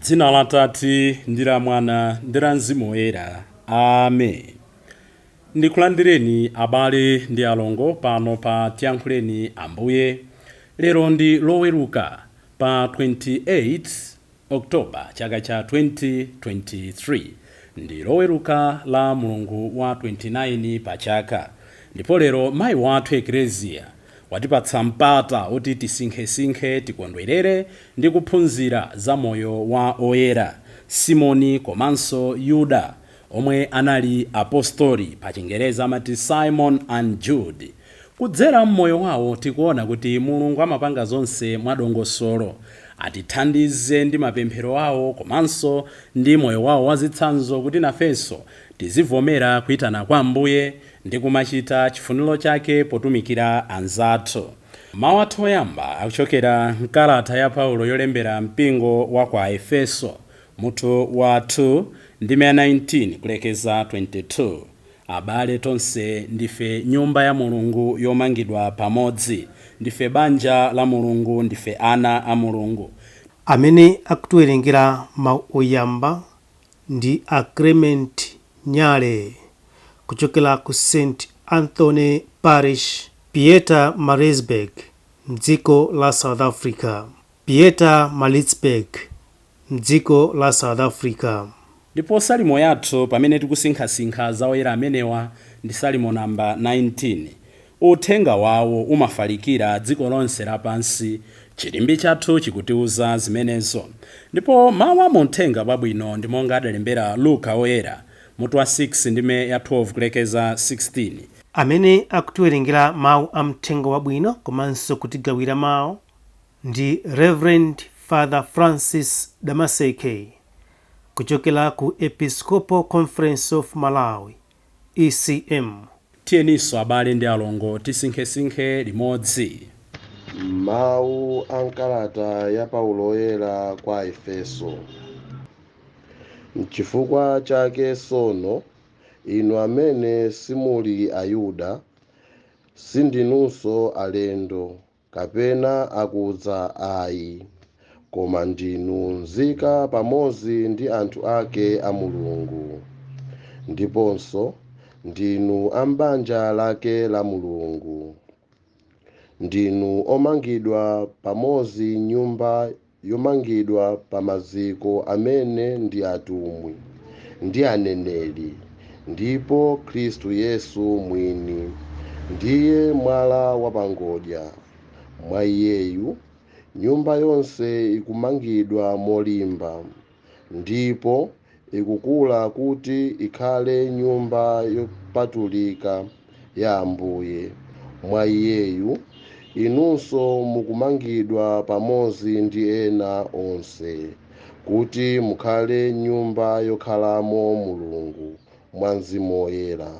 Dzina la Tate ndi la Mwana ndi la Mzimu Woyera. Amen. Ndikulandireni abale ndi alongo pano pa Tiyankhuleni Ambuye. Lero ndi Loweruka pa 28 October chaka cha 2023. Ndi Loweruka la mulungu wa 29 pa chaka. Ndipo lero mayi wathu Eklezia watipatsa mpata oti tisinkhesinkhe, tikondwerere ndi kuphunzira za moyo wa oyera Simoni komanso Yuda, omwe anali apostoli, pa Chingereza amati Simon and Jude. Kudzera mmoyo wawo tikuona kuti Mulungu amapanga zonse mwadongosolo. Atithandize ndi mapemphero awo komanso ndi moyo wawo wazitsanzo kuti nafenso tizivomera kuitana kwa Ambuye ndi kumachita chifuniro chake potumikira anzathu. Mawu athu oyamba akuchokera mkalata ya Paulo yolembera mpingo wa ku Aefeso, mutu wa 2, ndime ya 19 kulekeza 22. Abale, tonse ndife nyumba ya Mulungu yomangidwa pamodzi. Ndife banja la Mulungu, ndife ana a Mulungu. Amene akutiwerengera mawu oyamba ndi a Clement Nyale kuchokera ku St Anthony Parish, Pietermaritzburg, mdziko la South Africa. Pietermaritzburg, mdziko la South Africa. Ndipo salimo yathu pamene tikusinkhasinkha za oyera amenewa ndi salimo namba 19. Uthenga wawo umafalikira dziko lonse lapansi. Chilimbi chathu chikutiuza zimenezo. Ndipo mawu a mu Uthenga Wabwino ndi monga adalembera Luka Woyera, mutu wa 6, ndime ya 12 kulekeza 16. Amene akutiwerengera mawu a Mthenga Wabwino komanso kutigawira mawu ndi Reverend Father Francis Damaseke kuchokera ku Episcopal Conference of Malawi, ECM. Tiyeninso abale ndi alongo tisinkhesinkhe limodzi. Mawu a mkalata ya Paulo Woyera kwa Aefeso. N'chifukwa chake tsono, inu amene simuli Ayuda, sindinunso alendo kapena akudza ayi, koma ndinu nzika pamodzi ndi anthu ake a Mulungu, ndiponso ndinu a m'banja lake la Mulungu. Ndinu omangidwa pamodzi nyumba yomangidwa pa maziko amene ndi atumwi ndi aneneri, ndipo Khristu Yesu mwini ndiye mwala wapangodya. Mwa iyeyu nyumba yonse ikumangidwa molimba ndipo ikukula kuti ikhale nyumba yopatulika ya Ambuye. Mwa iyeyu inunso mukumangidwa pamodzi ndi ena onse kuti mukhale nyumba yokhalamo Mulungu mwa Mzimu Woyera.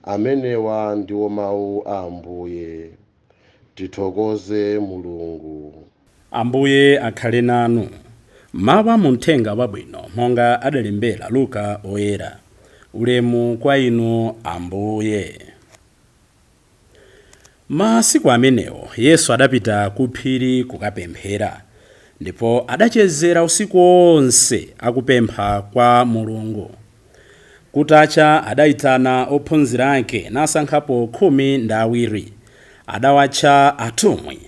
Amenewa ndiwo mawu a Ambuye. Tithokoze Mulungu. Ambuye akhale nanu. Mawu a mu Mthenga Wabwino monga adalembera Luka Woyera. Ulemu kwa inu Ambuye. Masiku amenewo Yesu adapita ku phiri kukapemphera, ndipo adachezera usiku wonse akupempha kwa Mulungu. Kutacha adaitana ophunzira ake nasankhapo 12. Adawatcha atumwi.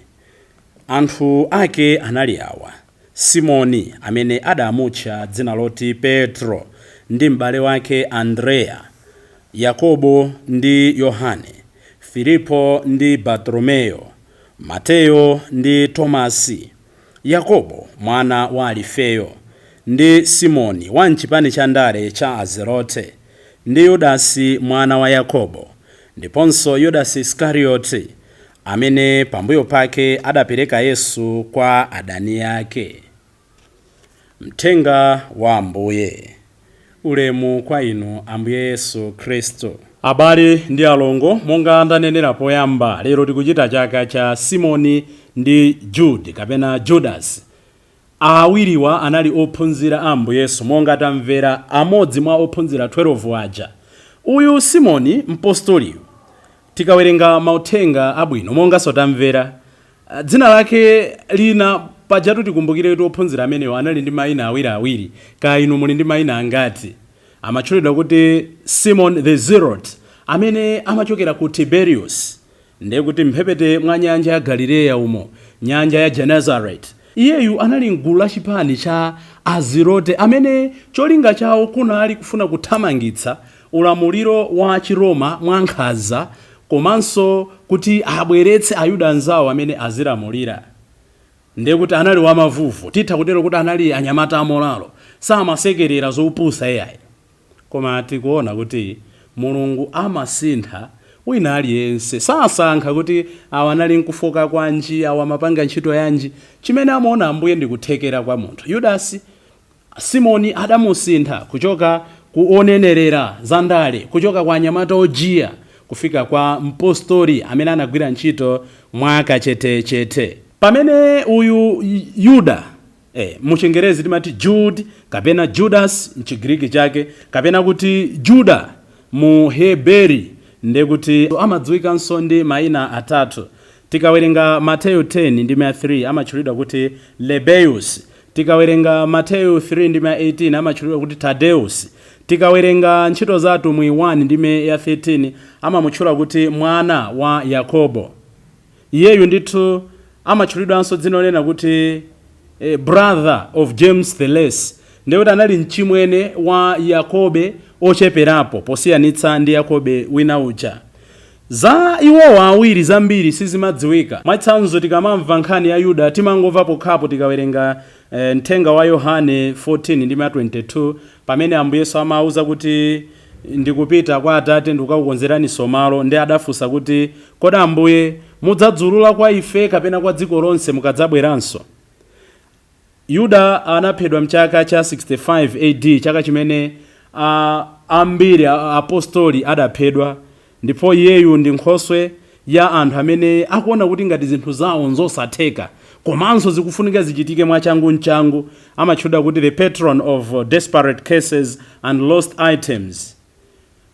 Anthu ake anali awa: Simoni amene adamutcha dzina loti Petro ndi m'bale wake Andreya, Yakobo ndi Yohane, Filipo ndi Bartolomeyo, Mateyo ndi Tomasi, Yakobo mwana wa Alifeyo, ndi Simoni wa m'chipani cha ndale cha Azelote, ndi Yudasi mwana wa Yakobo, ndiponso Yudasi Isikarioti, amene pambuyo pake adapereka Yesu kwa adani ake. Mthenga wa Ambuye. Ulemu kwa inu Ambuye Yesu Khristu. Abale ndi alongo, monga ndanenera poyamba, lero tikuchita chaka cha Simoni ndi Jude kapena Judas. Awiriwa anali ophunzira a Ambuye Yesu, monga tamvera, amodzi mwa ophunzira 12 aja. Uyu Simoni mpostoliyu, tikawerenga mauthenga abwino monganso tamvera, dzina lake lina Pajatu tikumbukire kuti ophunzira amenewo anali ndi mayina awiriawiri. Kaya inu muli ndi mayina angati? Amatchulidwa kuti Simon the Zealot, amene amachokera ku Tiberius, ndiye kuti mphepete mwa nyanja ya Galileya umo, nyanja ya Genesaret. Iyeyu anali mgulu la chipani cha Azilote amene cholinga chawo kunali kufuna kuthamangitsa ulamuliro wa Chiroma mwankhanza komanso kuti abweretse Ayuda anzawo amene azilamulira. Ndiye kuti anali wamavuvu, titha kutero kuti anali anyamata amolalo, samasekerera zopusa iyayi. Koma tikuona kuti Mulungu amasintha wina aliyense, sasankha kuti awa anali nkufoka kwanji, awa amapanga ntchito yanji. Chimene amaona Ambuye ndi kuthekera kwa munthu. Yudasi, Simoni adamusintha kuchoka ku onenerera za ndale, kuchoka kwa anyamata ojiya, kufika kwa mpostori amene anagwira ntchito mwakachetechete. Pamene uyu Yuda, muchingerezi timati Jude kapena Judas mchigiriki chake, kapena kuti Juda mu Heberi, ndiye kuti amadziwikanso ndi mayina atatu. Tikawerenga Mateyu 10 ndi 3 amatchulidwa kuti Lebeus. Tikawerenga Mateyu 3 ndi 18 amatchulidwa kuti Tadeus. Tikawerenga Ntchito za Atumwi 1 ndi ya 13 amamutchula kuti mwana wa Yakobo. Iyeyu ndithu amatchulidwanso dzina lonena kuti brother of James the Less, ndiye kuti anali mchimwene wa Yakobe ocheperapo posiyanitsa ndi Yakobe wina uja. Za iwowa awiri zambiri sizimadziwika. Mwachitsanzo, tikamamva nkhani ya Yuda timangomva pokhapo tikawerenga mthenga wa Yohane 14 ndi 22, pamene Ambuye Yesu amauza kuti ndikupita kwa Atate ndikukakukonzerani malo, ndi adafunsa kuti kodi Ambuye mudzadzulula kwa ife kapena kwa dziko lonse mukadzabweranso? Yuda anaphedwa mchaka cha 65 AD, chaka chimene ambiri apostoli adaphedwa, ndipo iyeyu ndi nkhoswe ya anthu amene akuona kuti ngati zinthu zawo nzosatheka komanso zikufunika zichitike mwachangu-mchangu. Amatchedwa kuti the patron of desperate cases and lost items.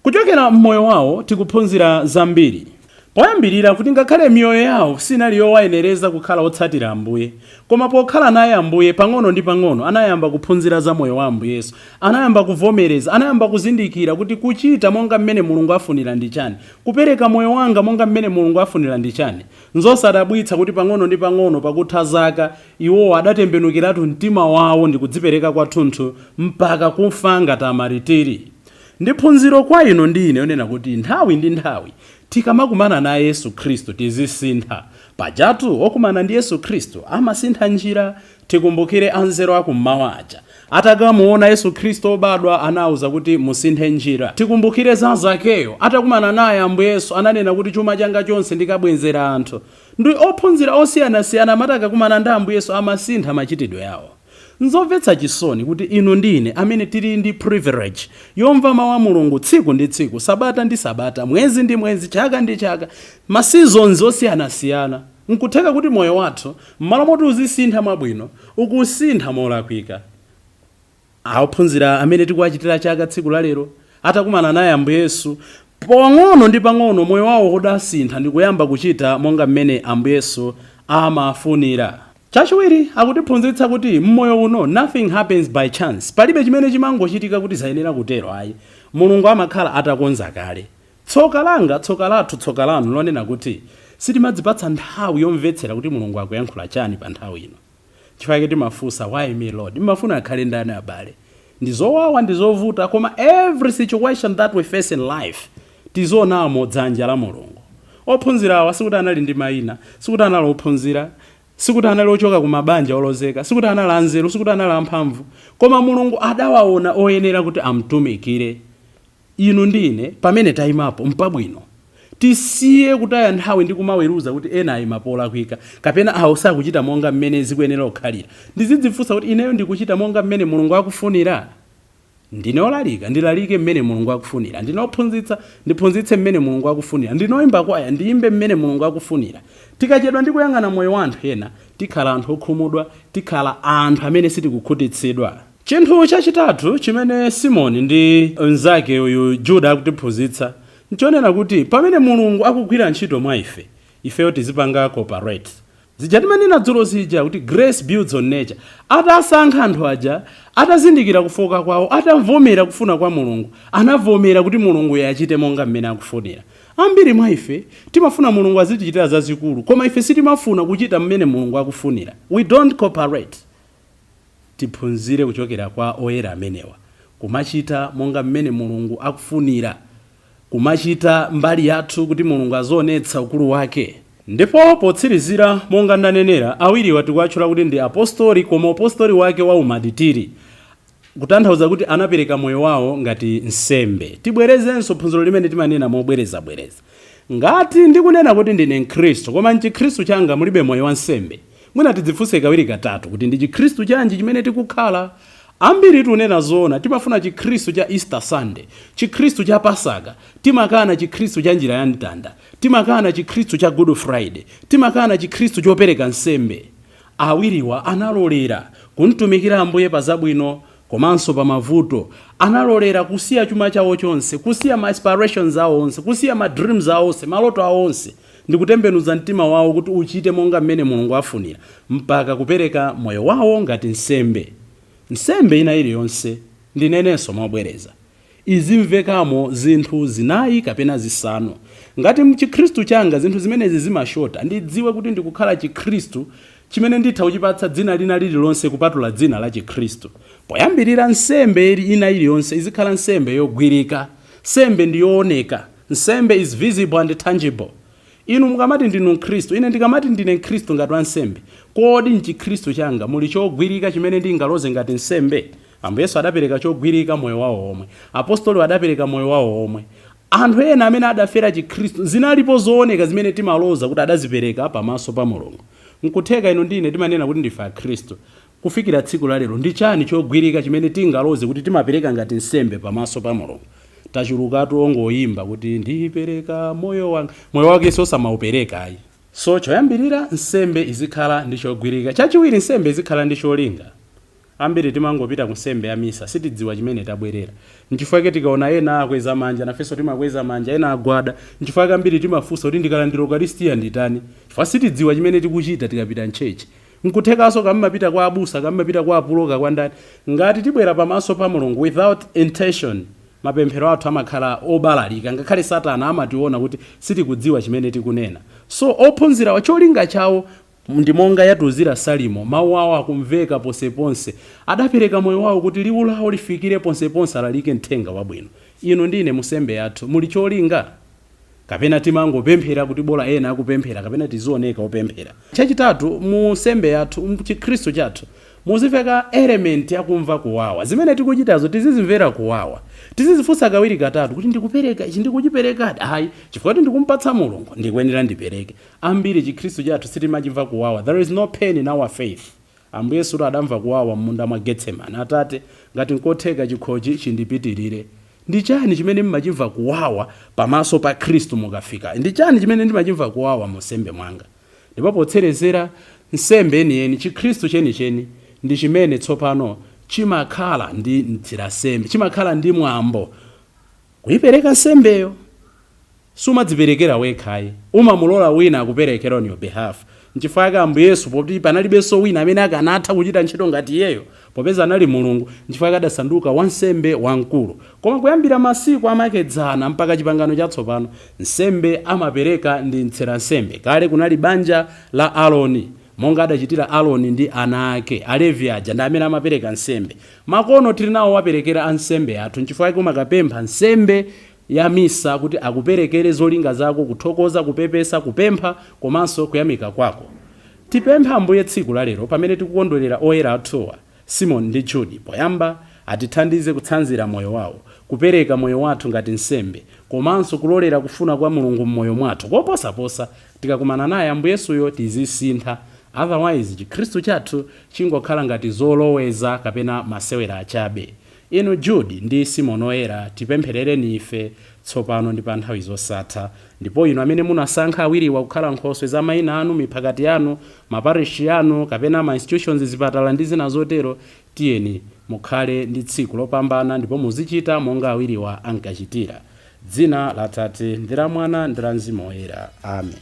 Kuchokera mmoyo wawo tikuphunzira zambiri. Poyambirira, kuti ngakhale miyoyo yawo sinali yowayenereza kukhala otsatira Ambuye, koma pokhala naye Ambuye, pang'ono ndi pang'ono anayamba kuphunzira za moyo wa Ambuye Yesu, anayamba kuvomereza, anayamba kuzindikira kuti kuchita monga mmene Mulungu afunira ndi chani, kupereka moyo wanga monga mmene Mulungu afunira ndi chani. Nzosadabwitsa kuti pang'ono ndi pang'ono pakutha zaka iwowo adatembenukiratu mtima wawo ndi kudzipereka kwathunthu mpaka kufa ngati amaritiri. Ndi phunziro kwa inu ndi ine yonena kuti nthawi ndi nthawi tikamakumana na Yesu Khristu tizisintha. Pajatu okumana ndi Yesu Khristu amasintha njira. Tikumbukire anzeru akummawa aja, atakamuona Yesu Khristu obadwa anawuza kuti musinthe njira. Tikumbukire za Zakeyo, atakumana naye Ambuye Yesu ananena kuti chuma changa chonse ndikabwenzera anthu. Ndi ophunzira osiyanasiyana amati akakumana ndi Ambuye Yesu amasintha machitidwe awo. Nzomvetsa chisoni kuti inu ndi ine amene tili ndi privilege yomva mawu a Mulungu tsiku ndi tsiku, sabata ndi sabata, mwezi ndi mwezi, chaka ndi chaka, ma seasons osiyanasiyana, nkutheka kuti moyo wathu m'malo moti uzisintha mwabwino ukusintha molakwika. Ophunzira amene tikuwachitira chaka tsiku la lero atakumana naye Ambuye Yesu, pang'ono ndi pang'ono moyo wawo udasintha ndi kuyamba kuchita monga mmene Ambuye Yesu amafunira. Chachiwiri, akutiphunzitsa kuti mmoyo uno nothing happens by chance. Palibe chimene chimangochitika kuti zayenera kutero, ayi. Mulungu amakhala atakonza kale. Tsoka langa, tsoka lathu, tsoka lanu lonena kuti sitimadzipatsa nthawi yomvetsera kuti Mulungu akuyankhula chani pa nthawi ino. Chifukwa timafunsa, "Why me, Lord?" Mmafuna akhale ndani abale? Ndi zowawa, ndi zovuta, koma every situation that we face in life tizionamo dzanja la Mulungu. Ophunzira awa sikuti anali ndi mayina, sikuti anali ophunzira, sikuti anali ochoka ku mabanja olozeka, sikuti anali anzeru, sikuti anali amphamvu, koma Mulungu adawaona oyenera kuti amtumikire. Inu ndi ine pamene tayimapo mpabwino. Tisiye kutaya nthawi ndi kumaweruza kuti ena ayima polakwika kapena awo sakuchita monga mmene zikuyenera kukhalira. Ndizidzifunsa kuti ineyo ndikuchita monga mmene Mulungu akufunira? Ndine olalika, ndilalike mmene Mulungu akufunira. Ndine ophunzitsa, ndiphunzitse mmene Mulungu akufunira. Ndine oyimba kwaya, ndiyimbe mmene Mulungu akufunira. Tikachedwa ndi kuyang'ana moyo wa anthu ena, tikhala anthu okhumudwa, tikhala anthu amene sitikukhutitsidwa. Chinthu chachitatu chimene Simoni ndi mnzake uyu Juda akutiphunzitsa nchonena kuti pamene Mulungu akugwira ntchito mwa ife, ifeyo tizipanga cooperate. Zija timanena dzulo zija kuti grace builds on nature. Atasankha anthu aja, atazindikira kufoka kwawo, atamvomera kufuna kwa Mulungu, anavomera kuti Mulungu achite monga mmene akufunira. Ambiri mwa ife timafuna Mulungu azitichitira zazikulu, koma ife sitimafuna kuchita mmene Mulungu akufunira. We don't cooperate. Tiphunzire kuchokera kwa oyera amenewa, kumachita monga mmene Mulungu akufunira, kumachita mbali yathu kuti Mulungu azionetsa ukulu wake. Ndipo potsirizira, monga ndanenera, awiriwa tikuwatchula kuti ndi apostoli, koma upostoli wake wa umartiri, kutanthauza kuti anapereka moyo wawo ngati nsembe. Tibwerezenso phunziro limene timanena mobwerezabwereza: ngati ndikunena kuti ndine Mkhristu, koma mchikhristu changa mulibe moyo wa nsembe, mwina tidzifunse kawiri katatu kuti ndi Chikhristu chanji chimene tikukhala. Ambiri, tunena zoona, timafuna Chikhristu cha Easter Sunday, Chikhristu cha Pasaka. Timakana Chikhristu cha njira ya mtanda, timakana Chikhristu cha Good Friday, timakana Chikhristu chopereka nsembe. Awiriwa analolera kumtumikira Ambuye pa zabwino komanso pa mavuto. Analolera kusiya chuma chawo chonse, kusiya ma aspirations awo onse, kusiya ma dreams awo onse, maloto awo onse, ndi kutembenuza mtima wawo kuti uchite monga mmene Mulungu afunira, mpaka kupereka moyo wawo ngati nsembe. Nsembe ina iliyonse, ndinenenso mobwereza, izimvekamo zinthu zinayi kapena zisanu. Ngati mchikhristu changa zinthu zimenezi zimashota, ndidziwe kuti ndikukhala Chikhristu chimene nditha kuchipatsa dzina lina lililonse kupatula dzina la Chikhristu. Poyambirira, nsembe ina iliyonse izikhala nsembe yogwirika. Nsembe ndi yooneka. Nsembe is visible and tangible. Inu mukamati ndinu Mkhristu, ine ndikamati ndine Mkhristu ngati wansembe, kodi mchikhristu changa muli chogwirika chimene ndingaloze ngati nsembe? Ambuye Yesu adapereka chogwirika, moyo wawo omwe. Apostoli adapereka moyo wawo omwe. Anthu ena amene adafera Chikhristu, zinalipo zooneka zimene timaloza kuti adazipereka pamaso pa Mulungu. Nkutheka inu ndine timanena kuti ndife Akhristu. Kufikira tsiku la lero, ndi chani chogwirika chimene tingaloze kuti timapereka ngati nsembe pamaso pa Mulungu? Tachulukatu ongoyimba kuti "Ndipereka moyo wanga", moyo wake osamaupereka ayi. So choyambirira, nsembe izikhala ndi chogwirika. Chachiwiri, nsembe izikhala ndi cholinga. Ambiri timangopita ku nsembe ya misa, sitidziwa chimene tabwerera. Nchifukwa tikaona ena akweza manja, nafenso timakweza manja, ena agwada. Nchifukwa ambiri timafunsa kuti "Ndikalandira Ukaristiya nditani?" Chifukwa sitidziwa chimene tikuchita tikapita mchechi. Nkuthekanso kammapita kwa abusa, kammapita kwa apuloka, kwa ndani. Ngati tibwera pamaso pa Mulungu without intention, mapemphero athu amakhala obalalika. Ngakhale Satana amationa kuti sitikudziwa chimene tikunena. So ophunzirawa cholinga chawo ndi monga yatiuzira Salimo, mawu awo akumveka ponseponse. Adapereka moyo wawo kuti liwu lawo lifikire ponseponse, alalike mthenga wabwino. Inu ndine, munsembe yathu muli cholinga, kapena timangopemphera kuti bola ena akupemphera kapena tizioneka opemphera? Chachitatu, mu nsembe yathu, mchikhristu chathu muziveka element yakumva kuwawa. Zimene tikuchitazo tizizimvera kuwawa, tizizifunsa kawiri katatu kuti ndikupereka ichi, ndikuchiperekadi? Ayi, chifukwa kuti ndikumpatsa Mulungu, ndikuyenera ndipereke. Ambiri Chikhristu chathu sitimachimva kuwawa. There is no pain in our faith. Ambuye Yesu adamva kuwawa m'munda mwa Getsemani: "Atate, ngati nkotheka, chikhochi chindipitirire." Ndi chani chimene mmachimva kuwawa pamaso pa Khristu mukafika? Ndi chani chimene ndimachimva kuwawa mu nsembe mwanga? Ndipo potserezera, nsembe yeniyeni, Chikhristu chenicheni, ndi chimene tsopano chimakhala ndi mthirasembe, chimakhala ndi mwambo kuyipereka nsembeyo. Sumadziperekera wekhayi, umamulola wina akuperekera on your behalf. Nchifukwa chake Ambuye Yesu, poti panalibenso wina amene akanatha kuchita ntchito ngati iyeyo, popeza anali Mulungu, nchifukwa chake adasanduka wansembe wamkulu. Koma kuyambira masiku amakedzana mpaka Chipangano Chatsopano, nsembe amapereka ndi mtseransembe. Kale kunali banja la Aroni, monga adachitira Aroni ndi ana ake, Alevi aja ndi amene amapereka nsembe. Makono tili nawo waperekera ansembe athu. Nchifukwa chake umakapempha nsembe ya misa kuti akuperekere zolinga zako, kuthokoza, kupepesa, kupempha komanso kuyamika kwako. Tipempha Ambuye tsiku la lero, pamene tikukondwerera oyera athuwa, Simon ndi Jude, poyamba atithandize kutsanzira moyo wawo, kupereka moyo wathu ngati nsembe, komanso kulolera kufuna kwa Mulungu m'moyo mwathu. Koposaposa, tikakumana naye Ambuye Yesuyo tizisintha. Otherwise Chikhristu chathu chingokhala ngati zoloweza kapena masewera achabe. Inu Jude ndi Simon oyera, tipempherereni ife tsopano ndi pa nthawi zosatha. Ndipo inu amene munasankha awiriwa kukhala nkhoswe za mayina anu, miphakati yanu, maparishi yanu kapena ma institutions, zipatala ndi zina zotero, tiyeni mukhale ndi tsiku lopambana ndipo muzichita monga awiriwa ankachitira. Dzina la Tate ndi la Mwana ndi la Mzimu Woyera, amen.